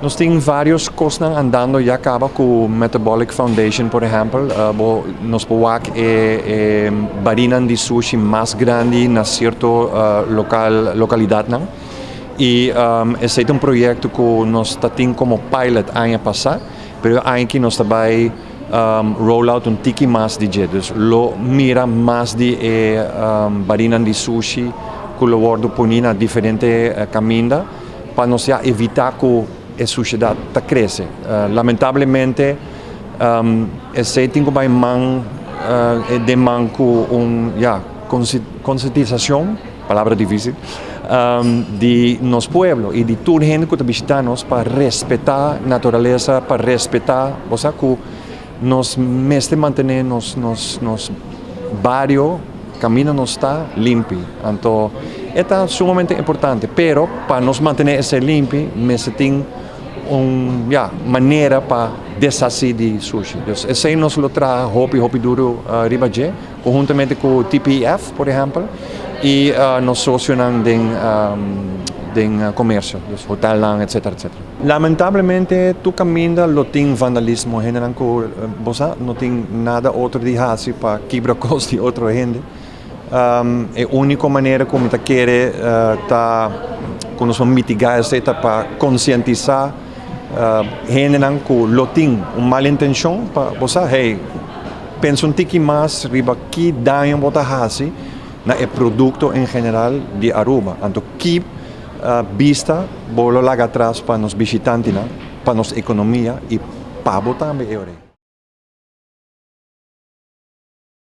Nos tin varios cos andando ya caba cu Metabolic Foundation, por ehempel. Nos por wak e barinan di sushi mas grandi na cierto localidad nan. Y esey ta un proyecto cu nos tin como pilot aña pasa, pero aki nos tambe roll out un tiki mas di dje. Dus lo mira mas di barinan di sushi cu lo wordo poni na diferente caminda pa nos ya evita cu e sushedad ta crece. Lamentablemente, esey tin cu bay man den man cu un, ja, concientisacion, palabra dificil, di nos pueblo y di tur hende cu ta bishita nos pa respeta naturalesa, pa respeta, osea, cu nos mester mantene nos bario, caminda nos ta limpi. Anto, ta sumamente importante, pero pa nos mantene esey limpi, mester tin un, ja, manera pa deshaci di sushi. Anto, esey nos lo traha hopi hopi duro riba dje, conhuntamente cu TPF, por ehempel, y nos socionan den comercio, dus hotelnan, etc. etc. Lamentablemente, tur caminda lo tin vandalismo, hende cu bo no tin nada otro di haci pa kibra cos di otro hende. E unico manera con mi ta kere ta cu nos mitiga esey ta pa concientisa hende cu lo tin un mal intencion pa bo, hey, pensa un tiki mas riba ki daño bo ta haci na e producto en general di Aruba. Anto, ki bista bo lo laga atras pa nos bishitantenan, pa nos economia y pa bo tambe.